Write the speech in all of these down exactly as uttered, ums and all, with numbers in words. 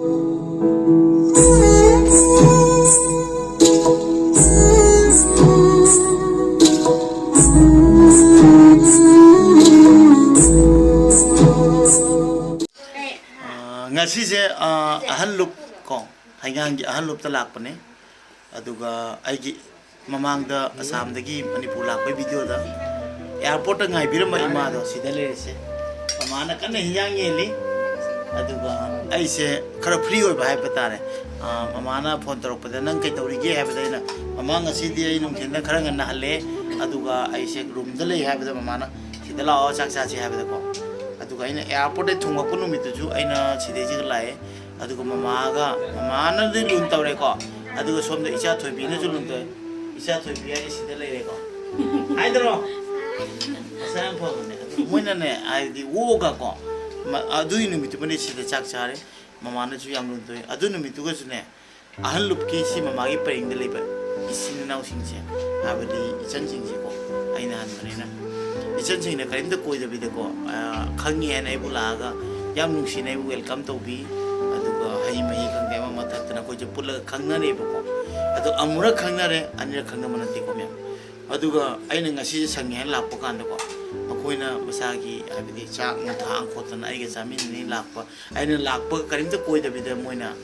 ꯑꯥ, ꯉꯁꯤꯁꯦ, ꯑꯥ, ꯑꯍꯜ ꯂꯨꯞ ꯀꯣ, ꯍꯩꯉꯥꯡꯒꯤ ꯑꯍꯜ ꯂꯨꯞꯇ ꯂꯥꯛꯄꯅꯦ꯫ ꯑꯗꯨꯒ ꯑꯩꯒꯤ ꯃꯃꯥꯡꯗ ꯑꯁꯥꯝꯗꯒꯤ ꯃꯅꯤꯄꯨꯔ ꯂꯥꯛꯄꯒꯤ ꯚꯤꯗꯤꯑꯣꯗ ꯑꯦꯌꯥꯔꯄꯣꯔꯠꯇ ꯉꯥꯏꯕꯤꯔꯝꯕ ꯏꯃꯥꯗꯣ ꯁꯤꯗ ꯂꯩꯔꯤꯁꯦ꯫ ꯃꯃꯥꯅ ꯀꯟꯅ ꯍꯤꯟꯖꯥꯡ ꯌꯦꯜꯂꯤ꯫ ꯑꯗꯨꯒ ꯑꯩꯁꯦ ꯈꯔ ꯐ꯭ꯔꯤ ꯑꯣꯏꯕ ꯍꯥꯏꯕ ꯇꯥꯔꯦ꯫ ꯑꯥ, ꯃꯃꯥꯅ ꯐꯣꯟ ꯇꯧꯔꯛꯄꯗ, "ꯅꯪ ꯀꯩ ꯇꯧꯔꯤꯒꯦ?" ꯍꯥꯏꯕꯗ ꯑꯩꯅ, "ꯃꯃꯥ, ꯉꯁꯤꯗꯤ ꯑꯩ ꯅꯨꯡꯊꯤꯜꯗ ꯈꯔ ꯉꯟꯅ ꯍꯜꯂꯛꯑꯦ, ꯑꯗꯨꯒ ꯑꯩꯁꯦ ꯔꯨꯝꯗ ꯂꯩ" ꯍꯥꯏꯕꯗ ꯃꯃꯥꯅ, "ꯁꯤꯗ ꯂꯥꯛꯑꯣ, ꯆꯥꯛ ꯆꯥꯁꯤ" ꯍꯥꯏꯕꯗꯀꯣ꯫ ꯑꯗꯨꯒ ꯑꯩꯅ ꯑꯦꯌꯥꯔꯄꯣꯔꯠꯇꯩ ꯊꯨꯡꯉꯛꯄ ꯅꯨꯃꯤꯠꯇꯨꯁꯨ ꯑꯩꯅ ꯁꯤꯗꯩꯁꯤꯗ ꯂꯥꯛꯑꯦ꯫ ꯑꯗꯨꯒ ꯃꯃꯥꯒ, ꯃꯃꯥꯅꯗꯤ ꯂꯨꯟ ꯇꯧꯔꯦꯀꯣ꯫ ꯑꯗꯨꯒ ꯁꯣꯝꯗ ꯏꯆꯥ ꯊꯣꯏꯕꯤꯅꯁꯨ ꯂꯨꯟ ꯇꯧꯔꯦ꯫ ꯏꯆꯥ ꯊꯣꯏꯕꯤ ꯍꯥꯏꯁꯦ ꯁꯤꯗ ꯂꯩꯔꯦꯀꯣ꯫ ꯍꯥꯏꯗ꯭ꯔꯣ? ꯃꯁꯥ ꯌꯥꯝ ꯐꯕꯅꯦ꯫ ꯑꯗꯨ ꯃꯣꯏꯅꯅꯦ, ꯍꯥꯏꯗꯤ ꯑꯣꯛꯑꯒꯀꯣ, ꯃ-, ꯑꯗꯨꯒꯤ ꯅꯨꯃꯤꯠꯇꯨꯃꯗꯤ ꯁꯤꯗ ꯆꯥꯛ ꯆꯥꯔꯦ꯫ ꯃꯃꯥꯅꯁꯨ ꯌꯥꯝ ꯂꯨꯟ ꯇꯧꯏ꯫ ꯑꯗꯨ ꯅꯨꯃꯤꯠꯇꯨꯒꯁꯨꯅꯦ, ꯑꯍꯜ ꯂꯨꯞꯀꯤ ꯁꯤ ꯃꯃꯥꯒꯤ ꯄꯔꯦꯡꯗ ꯂꯩꯕ ꯏꯆꯤꯟ ꯏꯅꯥꯎꯁꯤꯡꯁꯦ, ꯍꯥꯏꯕꯗꯤ ꯏꯆꯟꯁꯤꯡꯁꯦꯀꯣ, ꯑꯩꯅ ꯍꯟꯕꯅꯤꯅ, ꯏꯆꯟꯁꯤꯡꯅ ꯀꯔꯤꯝꯇ ꯀꯣꯏꯗꯕꯤꯗꯀꯣ, ꯑꯥ, ꯈꯪꯉꯤ ꯍꯥꯏꯅ ꯑꯩꯕꯨ ꯂꯥꯛꯑꯒ ꯌꯥꯝ ꯅꯨꯡꯁꯤꯅ ꯑꯩꯕꯨ ꯋꯦꯜꯀꯝ ꯇꯧꯕꯤ꯫ ꯑꯗꯨꯒ ꯍꯩ ꯃꯍꯤ ꯈꯪꯗꯦ, ꯑꯃ ꯑꯃ ꯊꯛꯇꯅ ꯑꯩꯈꯣꯏꯁꯦ ꯄꯨꯜꯂꯒ ꯈꯪꯅꯔꯦꯕꯀꯣ꯫ ꯑꯗꯣ ꯑꯃꯨꯔꯛ ꯈꯪꯅꯔꯦ, ꯑꯅꯤꯔꯛ ꯈꯪꯅꯕ ꯅꯠꯇꯦꯀꯣ ꯃꯌꯥꯝ꯫ ꯑꯗꯨꯒ ꯑꯩꯅ ꯉꯁꯤꯁꯦ ꯁꯪꯉꯦ ꯍꯥꯏꯅ ꯂꯥꯛꯄ ꯀꯥꯟꯗꯀꯣ, ꯃꯈꯣꯏꯅ ꯃꯁꯥꯒꯤ, ꯍꯥꯏꯕꯗꯤ ꯆꯥꯛ ꯅꯨꯡ ꯊꯥꯡ ꯈꯣꯠꯇꯅ ꯑꯩꯒ ꯆꯥꯃꯤꯟꯅꯅꯤ ꯂꯥꯛꯄ꯫ ꯑꯩꯅ ꯂꯥꯛꯄꯒ ꯀꯔꯤꯝꯇ ꯀꯣꯏꯗꯕꯤꯗ ꯃꯣꯏꯅ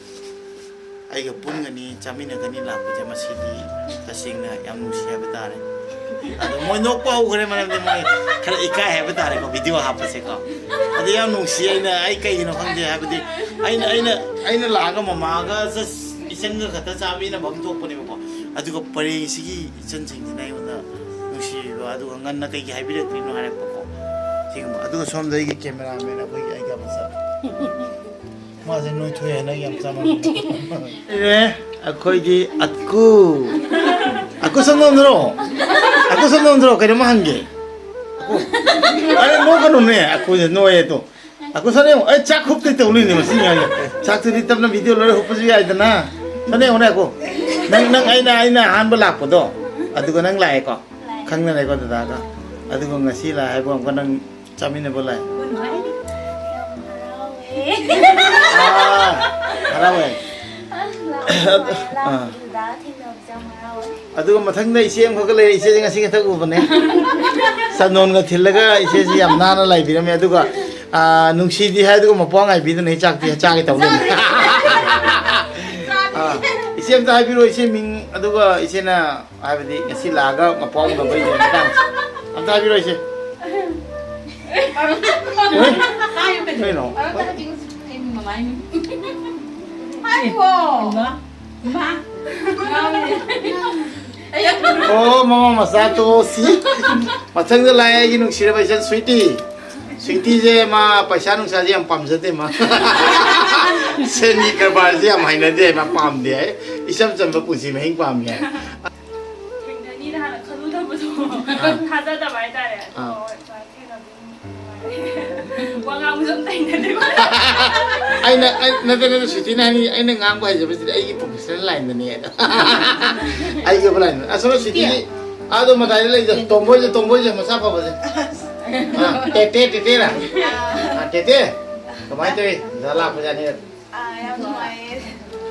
ꯑꯩꯒ ꯄꯨꯟꯒꯅꯤ, ꯆꯥꯃꯤꯟꯅꯒꯅꯤ ꯂꯥꯛꯄꯁꯦ, ꯃꯁꯤꯗꯤ ꯇꯁꯦꯡꯅ ꯌꯥꯝ ꯅꯨꯡꯁꯤ ꯍꯥꯏꯕ ꯇꯥꯔꯦ꯫ ꯑꯗꯣ ꯃꯣꯏ ꯅꯣꯛꯄ ꯍꯧꯈ꯭ꯔꯦ, ꯃꯔꯝꯗꯤ ꯃꯣꯏ ꯈꯔ ꯏꯀꯥꯏ ꯍꯥꯏꯕ ꯇꯥꯔꯦꯀꯣ, ꯚꯤꯗꯤꯑꯣ ꯍꯥꯞꯄꯁꯦꯀꯣ꯫ ꯑꯗꯣ ꯌꯥꯝ ꯅꯨꯡꯁꯤ, ꯑꯩꯅ, ꯑꯩ ꯀꯩꯒꯤꯅꯣ ꯈꯪꯗꯦ, ꯍꯥꯏꯕꯗꯤ ꯑꯩꯅ, ꯑꯩꯅ, ꯑꯩꯅ ꯂꯥꯛꯑꯒ ꯃꯃꯥꯒ just ꯏꯆꯟꯒ ꯈꯛꯇ ꯆꯥꯃꯤꯟꯅꯕ ꯑꯃ ꯊꯣꯛꯄꯅꯦꯕꯀꯣ꯫ ꯑꯗꯨꯒ ꯄꯔꯦꯡꯁꯤꯒꯤ ꯏꯆꯟꯁꯤꯡꯁꯤꯅ ꯑꯩꯉꯣꯟꯗ ꯅꯨꯡꯁꯤꯕꯤꯕ, ꯑꯗꯨꯒ ꯉꯟꯅ ꯀꯩꯒꯤ ꯍꯥꯏꯕꯤꯔꯛꯇ꯭ꯔꯤꯅꯣ ꯍꯥꯏꯔꯛꯄꯀꯣ꯫ ꯁꯤꯒꯨꯝꯕ꯫ ꯑꯗꯨꯒ ꯁꯣꯝꯗ ꯑꯩꯒꯤ ꯀꯦꯃꯦꯔꯥꯃꯦꯟ ꯑꯩꯈꯣꯏꯒꯤ ꯑꯩꯒ ꯃꯆꯥ꯫ ꯃꯥꯁꯦ ꯅꯣꯏꯊꯣꯛꯑꯦ ꯍꯥꯏꯅ ꯌꯥꯝ ꯆꯥꯃꯝꯃꯦ꯫ ꯑꯦ, ꯑꯩꯈꯣꯏꯒꯤ ꯑꯀꯨ꯫ ꯑꯀꯨ ꯁꯝ ꯅꯝꯗ꯭ꯔꯣ? ꯑꯀꯨ ꯁꯝ ꯅꯝꯗ꯭ꯔꯣ? ꯀꯩꯅꯣꯝꯃ ꯍꯪꯒꯦ꯫ ꯑꯀꯨ꯫ ꯑꯔꯦ, ꯅꯣꯛꯀꯅꯨꯅꯦ꯫ ꯑꯀꯨꯁꯦ ꯅꯣꯏꯌꯦ ꯇꯨ꯫ ꯑꯀꯨ ꯁꯅꯦ, ꯑꯩ ꯆꯥꯛ ꯍꯨꯞꯇꯦ ꯇꯧꯅꯤꯅꯦ ꯃꯁꯤ ꯉꯥꯡꯁꯦ꯫ ꯆꯥꯛꯇꯨꯗꯤ ꯇꯞꯅ ꯚꯤꯗꯤꯑꯣ ꯂꯣꯏꯔ ꯍꯨꯞꯄꯁꯨ ꯌꯥꯏꯗꯅ꯫ ꯁꯅꯦ, ꯌꯦꯡꯉꯨꯅꯦ ꯑꯀꯨ꯫ ꯅꯪ, ꯅꯪ ꯑꯩꯅ, ꯑꯩꯅ ꯑꯍꯥꯟꯕ ꯂꯥꯛꯄꯗꯣ, ꯑꯗꯨꯒ ꯅꯪ ꯂꯥꯛꯑꯦꯀꯣ? ꯈꯪꯅꯔꯦꯀꯣ ꯗꯗꯥꯒ? ꯑꯗꯨꯒ ꯉꯁꯤ ꯂꯥꯛꯑꯦ ꯍꯥꯏꯕ ꯑꯃꯨꯛꯀ ꯅꯪ ꯆꯥꯃꯤꯟꯅꯕ ꯂꯥꯛꯑꯦ꯫ ꯌꯥꯝ ꯍꯔꯥꯎꯋꯦ꯫ ꯑꯥ, ꯍꯣꯏ꯫ ꯑꯥ꯫ ꯑꯗꯨꯒ ꯃꯊꯪꯗ ꯏꯆꯦ ꯑꯃꯈꯛꯀ ꯂꯩꯔꯦ, ꯏꯆꯦꯁꯦ ꯉꯁꯤ ꯈꯛꯇ ꯎꯕꯅꯦ꯫ ꯆꯟꯗꯣꯟꯒ ꯊꯤꯜꯂꯒ ꯏꯆꯦꯁꯤ ꯌꯥꯝ ꯅꯥꯟꯅ ꯂꯥꯏꯕꯤꯔꯝꯃꯦ꯫ ꯑꯗꯨꯒ, ꯑꯥ, ꯅꯨꯡꯁꯤꯗꯤ ꯍꯥꯏ, ꯑꯗꯨꯒ ꯃꯄ꯭ꯋꯥ ꯉꯥꯏꯕꯤꯗꯨꯅ ꯑꯩ ꯆꯥꯛꯇꯤ ꯆꯥꯒꯦ ꯇꯧ ꯂꯩꯔꯝꯃꯦ꯫ ꯑꯥ, ꯏꯆꯦ ꯑꯝꯇ ꯍꯥꯏꯕꯤꯔꯣ, ꯏꯆꯦ ꯃꯤꯡ, ꯑꯗꯨꯒ ꯏꯆꯦꯅ ꯍꯥꯏꯕꯗꯤ ꯉꯁꯤ ꯂꯥꯛꯑꯒ ꯃꯄ꯭ꯋꯥ ꯎꯅꯕꯒꯤ ꯃꯇꯥꯡꯁꯦ ꯑꯝꯇ ꯍꯥꯏꯕꯤꯔꯣ, ꯏꯆꯦ꯫ ꯍꯥꯏꯌꯨ ꯀꯩꯅꯣ꯫ ꯀꯩꯅꯣ? ꯃꯃꯥꯏꯅꯤ꯫ ꯍꯥꯏꯌꯨ꯫ ꯏꯃꯥ꯫ ꯏꯃꯥ꯫ ꯑꯣ, ꯃꯃꯥ ꯃꯆꯥ ꯇꯣꯛꯑꯣ ꯁꯤ꯫ ꯃꯊꯪꯗ ꯂꯥꯛꯑꯦ ꯑꯩꯒꯤ ꯅꯨꯡꯁꯤꯔꯕ ꯏꯆꯟ ꯁ꯭ꯋꯤꯇꯤ꯫ ꯁ꯭ꯋꯤꯇꯤꯁꯦ ꯃꯥ ꯄꯩꯁꯥ ꯅꯨꯡꯁꯥꯁꯦ ꯌꯥꯝ ꯄꯥꯝꯖꯗꯦ ꯃꯥ꯫ ꯁꯦꯟꯒꯤ ꯀꯔꯕꯥꯔꯁꯦ ꯌꯥꯝ ꯍꯩꯅꯗꯦ ꯃꯥ, ꯄꯥꯝꯗꯦ ꯍꯥꯏ꯫ ꯏꯆꯝ ꯆꯝꯕ ꯄꯨꯟꯁꯤ ꯃꯍꯤꯡ ꯄꯥꯝꯃꯤ ꯍꯥꯏ꯫ ꯊꯦꯡꯅꯅꯤꯅ ꯍꯥꯟꯅ ꯈꯜꯂꯨꯗꯕꯗꯣ꯫ ꯑꯥ꯫ ꯊꯥꯖꯗꯕ ꯍꯥꯏꯇꯥꯔꯦ꯫ ꯑꯗꯣ ꯑꯥ꯫ ꯍꯣꯏ, ꯁꯨꯃꯥꯏꯅ ꯊꯦꯡꯅꯕꯗꯣ ꯅꯨꯡꯉꯥꯏꯔꯦ꯫ ꯋꯥ ꯉꯥꯡꯕꯁꯨ ꯑꯝꯇ ꯍꯩꯅꯗꯦ꯫ ꯑꯩꯅ, ꯑꯩ, ꯅꯠꯇꯦ, ꯅꯠꯇꯦ, ꯁ꯭ꯋꯤꯇꯤꯅ ꯍꯥꯏꯅꯤ, ꯑꯩꯅ ꯉꯥꯡꯕ ꯍꯩꯖꯕꯁꯤꯗꯤ ꯑꯩꯒꯤ professional lineꯗꯅꯦ꯫ ꯑꯩꯒꯤ line꯫ ꯑꯁꯣꯝꯗ ꯁ꯭ꯋꯤꯇꯤꯗꯤ ꯑꯥꯗꯣ ꯃꯇꯥꯏꯗ ꯂꯩꯖ-, ꯇꯣꯝꯕꯣꯏꯁꯦ, ꯇꯣꯝꯕꯣꯏꯁꯦ ꯃꯁꯥ ꯐꯕꯁꯦ꯫ ꯑꯥ, ꯇꯦꯇꯦ, ꯇꯦꯇꯦꯔꯥ? ꯑꯥ, ꯇꯦꯇꯦ, ꯀꯃꯥꯏꯅ ꯇꯧꯔꯤ? ꯗꯥ ꯂꯥꯛꯄꯖꯥꯠꯅꯤ꯫ ꯑꯥ, ꯌꯥꯝ ꯅꯨꯡꯉꯥꯏꯌꯦ꯫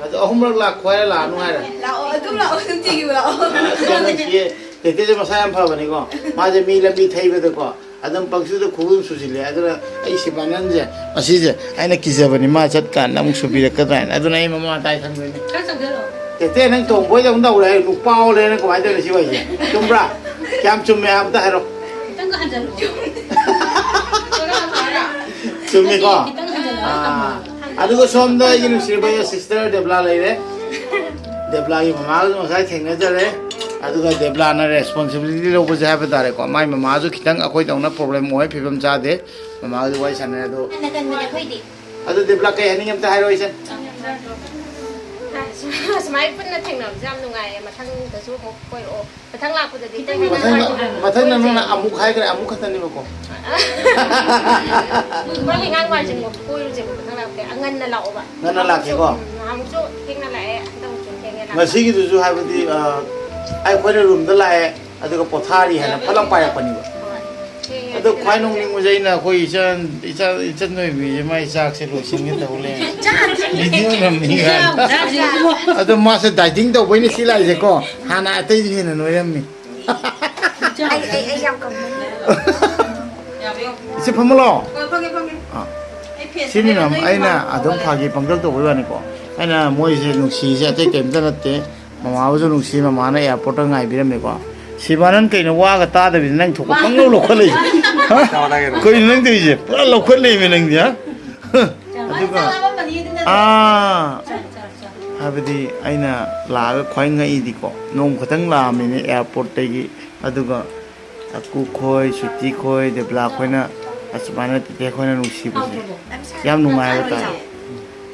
ꯑꯗꯣ ꯑꯍꯨꯝꯂꯛ ꯂꯥꯛꯈꯣ ꯍꯥꯏꯔ ꯂꯥꯛꯑꯅꯨ ꯍꯥꯏꯔ? ꯂꯥꯛꯑꯣ, ꯑꯗꯨꯝ ꯂꯥꯛꯑꯣ, ꯅꯨꯡꯇꯤꯒꯤ ꯂꯥꯛꯑꯣ꯫ ꯑꯁ, ꯌꯥꯝ ꯅꯨꯡꯁꯤꯌꯦ꯫ ꯇꯦꯇꯦꯁꯦ ꯃꯁꯥ ꯌꯥꯝ ꯐꯕꯅꯤꯀꯣ꯫ ꯃꯥꯁꯦ ꯃꯤ ꯂꯝꯕꯤ ꯊꯩꯕꯗꯀꯣ, ꯑꯗꯨꯝ ꯄꯪꯁꯨꯗ ꯈꯨꯒꯨꯝ ꯁꯨꯖꯤꯜꯂꯦ꯫ ꯑꯗꯨꯅ ꯑꯩ ꯁꯤ ꯄꯥꯡꯒꯜꯁꯦ, ꯑꯁꯤꯁꯦ ꯑꯩꯅ ꯀꯤꯖꯕꯅꯤ, ꯃꯥ ꯆꯠꯀꯥꯟꯗ ꯑꯃꯨꯛ ꯁꯨꯕꯤꯔꯛꯀꯗ꯭ꯔꯥ ꯍꯥꯏꯅ꯫ ꯑꯗꯨꯅ ꯑꯩ ꯃꯃꯥ ꯃꯇꯥꯏ ꯊꯝꯗꯣꯏꯅꯤ꯫ ꯈꯔ ꯆꯪꯁꯤꯜꯂꯣ꯫ ꯇꯦꯇꯦ, ꯅꯪ ꯇꯣꯝꯕꯣꯏꯗꯧꯅ ꯇꯧꯔꯦ ꯍꯥꯏ, ꯅꯨꯄꯥ ꯑꯣꯜꯂꯦ ꯅꯪ, ꯀꯃꯥꯏꯅ ꯇꯧꯔꯦ ꯁꯤ ꯋꯥꯔꯤꯁꯦ? ꯆꯨꯝꯕ꯭ꯔꯥ? ꯀꯌꯥꯝ ꯆꯨꯝꯃꯦ ꯍꯥꯏꯕ ꯑꯝꯇ ꯍꯥꯏꯔꯣ꯫ ꯈꯤꯇꯪꯒ ꯍꯟꯖꯜꯂꯨ꯫ ꯆꯨꯝꯃꯤꯀꯣ? ꯈꯤꯇꯪ ꯍꯟꯖꯜꯂꯣ꯫ ꯑꯥ꯫ ꯑꯗꯨꯒ ꯁꯣꯝꯗ ꯑꯩꯒꯤ ꯅꯨꯡꯁꯤꯔꯕ sister ꯗꯦꯕꯂꯥ ꯂꯩꯔꯦ꯫ ꯗꯦꯕꯂꯥꯒꯤ ꯃꯃꯥꯒꯁꯨ ꯉꯁꯥꯏ ꯊꯦꯡꯅꯖꯔꯦ꯫ ꯑꯗꯨꯒ ꯗꯦꯕꯂꯥꯅ responsibility ꯂꯧꯕꯁꯦ ꯍꯥꯏꯕ ꯇꯥꯔꯦꯀꯣ꯫ ꯃꯥꯏ ꯃꯃꯥꯁꯨ ꯈꯤꯇꯪ ꯑꯩꯈꯣꯏꯗꯧꯅ problem ꯑꯣꯏ, ꯐꯤꯕꯝ ꯆꯥꯗꯦ꯫ ꯃꯃꯥꯒꯁꯨ ꯋꯥꯔꯤ ꯁꯥꯟꯅꯔꯦ ꯑꯗꯣ꯫ ꯉꯟꯅ ꯀꯟꯕꯅꯦ ꯑꯩꯈꯣꯏꯗꯤ꯫ ꯑꯗꯨ ꯗꯦꯕꯂꯥ ꯀꯩ ꯍꯥꯏꯅꯤꯡꯉꯤ ꯑꯝꯇ ꯍꯥꯏꯔꯣ ꯏꯆꯟ꯫ ꯁꯨꯃꯥꯏ ꯄꯨꯟꯅ ꯊꯦꯡꯅꯕꯁꯦ ꯌꯥꯝ ꯅꯨꯡꯉꯥꯏꯌꯦ꯫ ꯃꯊꯪꯗꯁꯨ ꯑꯃꯨꯛ ꯀꯣꯏꯔꯛꯑꯣ꯫ ꯃꯊꯪ ꯂꯥꯛꯄꯗꯗꯤ ꯈꯤꯇꯪ ꯍꯦꯟꯅ ꯃꯊꯪ, ꯅꯨꯡꯉꯥꯏꯕ꯫ ꯃꯊꯪꯗ ꯅꯪꯅ ꯑꯃꯨꯛ ꯍꯥꯏꯈ꯭ꯔꯦ, ꯑꯃꯨꯛ ꯈꯛꯇꯅꯦꯕꯀꯣ꯫ ꯃꯥꯒꯤ ꯑꯉꯥꯡ ꯃꯥꯔꯖꯤꯟꯐꯥꯎ ꯀꯣꯏꯔꯨꯁꯦꯕ ꯃꯊꯪ ꯂꯥꯛꯄꯗ꯫ ꯑ, ꯉꯟꯅ ꯂꯥꯛꯑꯣꯕ꯫ ꯉꯟꯅ ꯂꯥꯛꯀꯦꯀꯣ꯫ ꯎꯝ, ꯅꯍꯥꯟꯃꯨꯛꯁꯨ ꯊꯦꯡꯅ ꯂꯥꯛꯑꯦ, ꯍꯟꯗꯛꯃꯨꯛꯁꯨ ꯊꯦꯡꯅ ꯂꯥꯛꯑꯦ꯫ ꯉꯁꯤꯒꯤꯗꯨꯁꯨ ꯍꯥꯏꯕꯗꯤ, ꯑ, ꯑꯩꯈꯣꯏꯅ roomꯗ ꯂꯥꯛꯑꯦ, ꯑꯗꯨꯒ ꯄꯣꯊꯥꯔꯤ ꯍꯥꯏꯅ ꯐꯠ ꯂꯥꯎ ꯄꯥꯏꯔꯛꯄꯅꯦꯕ꯫ ꯍꯣꯏ꯫ ꯊꯦꯡꯉꯦ꯫ ꯑꯗꯣ ꯈ꯭ꯋꯥꯏ ꯅꯣꯛꯅꯤꯡꯕꯁꯦ, ꯑꯩꯅ ꯑꯩꯈꯣꯏ ꯏꯆꯟ, ꯏꯆꯟ, ꯏꯆꯟ ꯑꯣꯏꯕꯤꯁꯦ, ꯃꯥꯏ ꯆꯥꯛꯁꯦ ꯂꯣꯏꯁꯤꯟꯒꯦ ꯇꯧ ꯂꯩ꯫ ꯚꯤꯗꯤꯑꯣ ꯅꯝꯃꯤ ꯀꯥꯏꯅ꯫ ꯑꯗꯣ ꯃꯥꯁꯦ ꯗꯥꯏꯇꯤꯡ ꯇꯧꯕꯩꯅꯦ ꯁꯤ ꯂꯥꯛꯏꯁꯦꯀꯣ꯫ ꯍꯥꯟꯅ ꯑꯇꯩꯗꯤ ꯍꯦꯟꯅ ꯅꯣꯏꯔꯝꯃꯤ꯫ ꯑꯩ, ꯑꯩ, ꯑꯩ ꯌꯥꯝ ꯀꯪꯃꯟ- ꯏꯆꯦ, ꯐꯝꯃ ꯂꯥꯛꯑꯣ꯫ ꯍꯣꯏ, ꯐꯝꯒꯦ, ꯐꯝꯒꯦ꯫ ꯑꯥ꯫ ꯑꯩ ꯐꯦꯟ ꯁꯤꯅꯤ ꯊꯥꯔꯦ, ꯃꯦꯝ, ꯅꯣꯏ ꯑꯩꯅ ꯃꯃꯥꯡ ꯑꯗꯨꯝ ꯐꯣꯟꯗ ꯐꯥꯒꯤ ꯄꯪꯇꯧ ꯇꯧꯕꯩ ꯋꯥꯅꯤꯀꯣ꯫ ꯑꯩꯅ ꯃꯣꯏꯁꯦ ꯅꯨꯡꯁꯤꯁꯦ ꯑꯇꯩ ꯀꯩꯝꯇ ꯅꯠꯇꯦ꯫ ꯃꯃꯥꯕꯨꯁꯨ ꯅꯨꯡꯁꯤ, ꯃꯃꯥꯅ ꯑꯦꯌꯥꯔꯄꯣꯔꯠꯇ ꯉꯥꯏꯕꯤꯔꯝꯃꯦꯀꯣ꯫ ꯁꯤꯕꯥꯅꯟ ꯀꯩꯅꯣ ꯋꯥꯒ ꯇꯥꯗꯕꯤꯗ ꯅꯪ ꯊꯣꯛꯄ ꯄꯪꯂꯧ ꯂꯧꯈꯠꯂꯛꯏꯁꯦ? ꯍꯥ? ꯀꯩꯅꯣ ꯅꯪ ꯇꯧꯔꯤꯁꯦ? ꯄꯨꯔꯥ ꯂꯧꯈꯠꯂꯛꯏꯃꯦ ꯅꯪꯗꯤ, ꯍꯥ? ꯑꯗꯨꯒ, ꯑꯥ, ꯍꯥꯏꯕꯗꯤ ꯑꯩꯅ ꯂꯥꯛꯑꯒ ꯈ꯭ꯋꯥꯏ ꯉꯛꯏꯗꯤꯀꯣ, ꯅꯣꯡ ꯈꯛꯇꯪ ꯂꯥꯛꯑꯝꯃꯤꯅꯦ ꯑꯦꯌꯥꯔꯄꯣꯔꯠꯇꯒꯤ, ꯑꯗꯨꯒ ꯑꯀꯨ ꯈꯣꯏ, ꯁꯨꯇꯤ ꯈꯣꯏ, ꯗꯦꯕꯂꯥ ꯈꯣꯏꯅ ꯑꯁꯨꯃꯥꯏꯅ ꯇꯦꯇꯦ ꯈꯣꯏꯅ ꯅꯨꯡꯁꯤꯕꯁꯦ ꯌꯥꯝ ꯅꯨꯡꯉꯥꯏꯕ ꯇꯥꯔꯦ꯫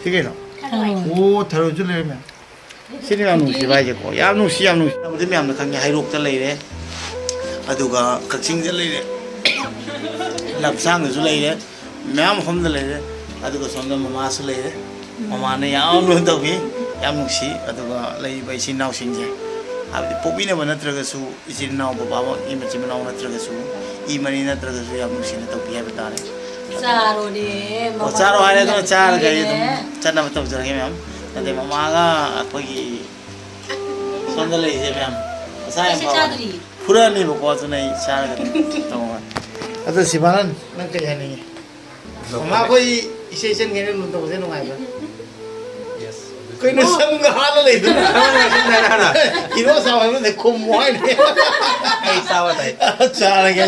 ꯁꯤ ꯀꯩꯅꯣ? ꯑꯣ, ꯊꯔꯣꯏꯁꯨ ꯂꯩꯔꯝꯃꯦ꯫ ꯁꯤꯅꯤ ꯌꯥꯝ ꯅꯨꯡꯁꯤꯕ ꯍꯥꯏꯁꯦꯀꯣ꯫ ꯌꯥꯝ ꯅꯨꯡꯁꯤ, ꯌꯥꯝ ꯅꯨꯡꯁꯤ꯫ ꯑꯗꯨꯗꯤ ꯃꯌꯥꯝꯅ ꯈꯪꯉꯦ, ꯍꯩꯔꯣꯛꯇ ꯂꯩꯔꯦ, ꯑꯗꯨꯒ ꯀꯛꯆꯤꯡꯗ ꯂꯩꯔꯦ, ꯂꯝꯁꯥꯡꯗꯁꯨ ꯂꯩꯔꯦ, ꯃꯌꯥꯝ ꯃꯐꯝꯗ ꯂꯩꯔꯦ꯫ ꯑꯗꯨꯒ ꯁꯣꯝꯗ ꯃꯃꯥꯁꯨ ꯂꯩꯔꯦ꯫ ꯃꯃꯥꯅ ꯌꯥꯝ ꯂꯨꯅ ꯇꯧꯕꯤ, ꯌꯥꯝ ꯅꯨꯡꯁꯤ꯫ ꯑꯗꯨꯒ ꯂꯩꯔꯤꯕ ꯏꯆꯤꯟ ꯏꯅꯥꯎꯁꯤꯡꯁꯦ, ꯍꯥꯏꯕꯗꯤ ꯄꯣꯛꯃꯤꯟꯅꯕ ꯅꯠꯇ꯭ꯔꯒꯁꯨ, ꯏꯆꯤꯟ ꯏꯅꯥꯎ ꯕꯕꯥꯃꯛꯀꯤ ꯃꯆꯤꯟ ꯃꯅꯥꯎ ꯅꯠꯇ꯭ꯔꯒꯁꯨ, ꯏ ꯃꯔꯤ ꯅꯠꯇ꯭ꯔꯒꯁꯨ ꯌꯥꯝ ꯅꯨꯡꯁꯤꯅ ꯇꯧꯕꯤ ꯍꯥꯏꯕ ꯇꯥꯔꯦ꯫ ꯆꯥꯔꯣꯅꯦ, ꯑꯣ, ꯆꯥꯔꯣ ꯍꯥꯏꯔꯦ, ꯑꯗꯨꯅ ꯆꯥꯔꯒ ꯑꯩ ꯑꯗꯨꯝ ꯆꯠꯅꯕ ꯇꯧꯖꯔꯒꯦ, ꯃꯌꯥꯝ꯫ ꯑꯗꯩ ꯃꯃꯥꯒ ꯑꯩꯈꯣꯏꯒꯤ ꯁꯣꯝꯗ ꯂꯩꯔꯤꯁꯦ, ꯃꯌꯥꯝ, ꯃꯁꯥ ꯌꯥꯝ ꯐꯕ꯫ ꯐꯨꯔꯛꯑꯅꯤꯕꯀꯣ, ꯑꯗꯨꯅ ꯑꯩ ꯆꯥꯔꯒ ꯑꯗꯨꯝ ꯇꯧꯔꯒꯦ꯫ ꯑꯗꯣ ꯁꯤꯕꯥꯅꯟ, ꯅꯪ ꯀꯔꯤ ꯍꯥꯏꯅꯤꯡꯉꯤ? ꯃꯃꯥ, ꯑꯩꯈꯣꯏ ꯏꯆꯦ ꯏꯆꯟꯈꯩꯅ ꯂꯨꯅ ꯇꯧꯕꯁꯦ ꯅꯨꯡꯉꯥꯏꯕ꯭ꯔꯥ? ꯀꯩꯅꯣ ꯁꯝꯒ ꯍꯥꯠꯂ ꯂꯩꯗꯨꯅ? ꯍꯤꯔꯣ ꯁꯥꯎ ꯍꯥꯏꯕꯅꯦ, ꯈꯨꯝꯃꯣ ꯍꯥꯏꯅꯦ꯫ ꯑꯩ ꯆꯥꯕ ꯇꯥꯏ꯫ ꯆꯥꯔꯒꯦ꯫